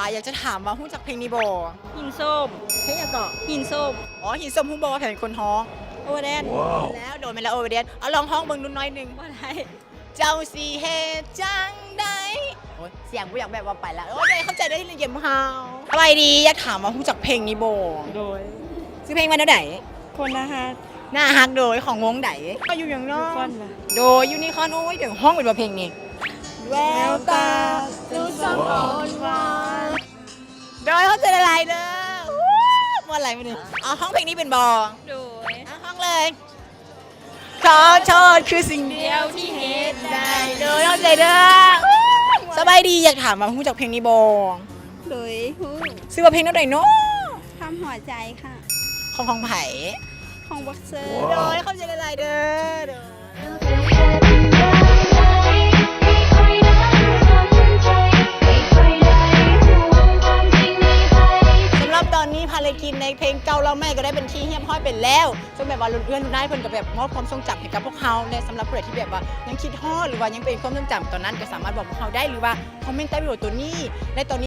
ອາ ຢາກຈະຖາມວ່າຮູ້ຈັກເພງນີ້ບໍ່? ຫິນສົ້ມ. ເພງຫຍັງເກາະ? ຫິນສົ້ມ. ອໍ ຫິນສົ້ມ. ຮູ້ບໍ່ວ່າໃຜເປັນຄົນຮ້ອງ? ໂອວາແດນ. ແລ້ວ ໂດຍ ແມ່ນແລ້ວ ໂອວາແດນ. ເອົາ ລອງຮ້ອງເບິ່ງດູໜ້ອຍໜຶ່ງ. ບໍ່ໄດ້. ເຈົ້າຊິເຮັດຈັ່ງໃດ? ໂອ້ຍ ສຽງບໍ່ຢາກແບບວ່າໄປລະ. ໂອ້ຍ ເຂົ້າໃຈໄດ້ ຫຼິ້ນເກມເຮົາ. ສະບາຍດີ ຢາກຖາມວ່າຮູ້ຈັກເພງນີ້ບໍ່? ໂດຍ. ຊື່ເພງວ່າແນວໃດ? ຄົນໜ້າຮັກ. ໜ້າຮັກ. ໂດຍ ຂອງວົງໃດ? ຢູ່ຫຍັງເນາະ? ຢູນິຄອນນະ. ໂດຍ ຢູນິຄອນ. ໂອ້ຍ ດຽວຮ້ອງເປັນບໍ່ເພງນີ້? ແວວຕາສູ່ສອງຄົນວ່າ. ໂດຍ ເຂົ້າໃຈຫຼາຍໆເດີ. ມ່ວນຫຼາຍມື້ນີ້. ເອົາ ຮ້ອງເພງນີ້ເປັນບໍ່? ໂດຍ. ເອົາ ຮ້ອງເລີຍ. ຂໍໂທດຄືສິ່ງດຽວທີ່ເຮັດໄດ້. ໂດຍ ເຂົ້າໃຈເດີ. ສະບາຍດີ ຢາກຖາມວ່າຮູ້ຈັກເພງນີ້ບໍ່? ໂດຍ ຮູ້. ຊື່ວ່າເພງແນວໃດເນາະ? ຄຳຫົວໃຈຄ່ະ. ຂອງ ຂອງໃຜ? ຂອງບັກເຊີ. ໂດຍ ເຂົ້າໃຈຫຼາຍໆເດີ. ໂດຍ. ສຳລັບຕອນນີ້ ພາລະກິດໃນເພງເກົ່າລາວໃໝ່ກໍໄດ້ເປັນທີ່ຮຽບຮ້ອຍໄປແລ້ວ. ເຊິ່ງແບບວ່າລຸ້ນເອື້ອຍລຸ້ນອ້າຍເພິ່ນກໍແບບມອບຄວາມຊົງຈຳໃຫ້ກັບພວກເຮົາ ແລະ ສຳລັບຜູ້ໃດທີ່ແບບວ່າຍັງຄິດຮອດ ຫຼືວ່າຍັງເປັນຄວາມຊົງຈຳຕອນນັ້ນ ກໍສາມາດບອກພວກເຮົາໄດ້ ຫຼືວ່າຄອມເມັນໃຕ້ວິດີໂອໂຕນີ້ ແລະ ຕອນນີ້